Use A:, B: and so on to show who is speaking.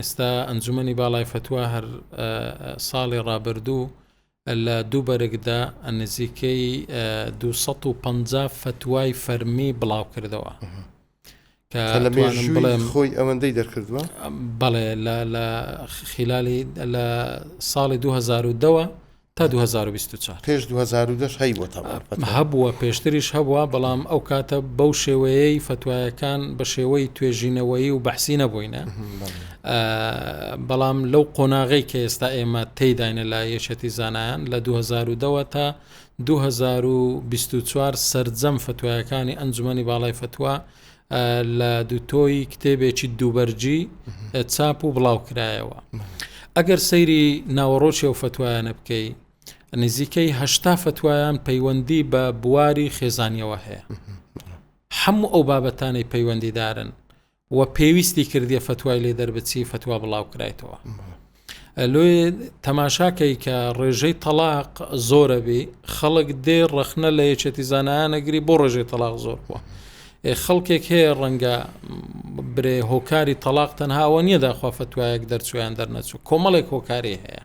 A: ئێستا ئەنجومەنی باڵای فەتوا هەر ساڵی ڕابردوو لە دوو بەرگدا نزیکەی 250 فەتوای فەرمی بڵاو کردەوە
B: کە لە بڵێم خۆی ئەوەندەی دەرکردووە.
A: بەڵێ، لە خلالی لە ساڵی 2010ەوە تا 2024.
B: پێش 2010 هەیبووە تەبعەن
A: فەتوا. هەبووە، پێشتریش هەبووە، بەڵام ئەو کاتە بەو شێوەیەی فەتوایەکان بە شێوەی توێژینەوەیی و بەحسی نەبووینە. بەڵام لەو قۆناغەی کە ئێستا ئێمە تێیداینە لە یەکێتی زانایان لە 2010ەوە تا 2024 سەرجەم فەتوایەکانی ئەنجومەنی باڵای فەتوا لە دووتۆی کتێبێکی دووبەرجی چاپ و بڵاو کرایەوە. ئەگەر سەیری ناوەڕۆکی ئەو فەتوایانە بکەی نزیکەی هەشتا فەتوایان پەیوەندی بە بواری خێزانیەوە هەیە. هەموو ئەو بابەتانەی پەیوەندیدارن و پێویستی کردیە فەتوای لێ دەربچی فەتوا بڵاو کرایتەوە. لۆیێ تەماشاکەی کە ڕێژەی تەلاق زۆرە بی خەڵک دێ ڕەخنە لە یەکێتی زانایانەگری بۆ ڕێژەی تەلاق زۆر بووە خەڵکێک هەیە ڕەنگە برێ هۆکاری تەلاق تەنها ئەوە نییە داخوا فتوایەک دەرچویان دەرنەچوو کۆمەڵێک هۆکاری هەیە.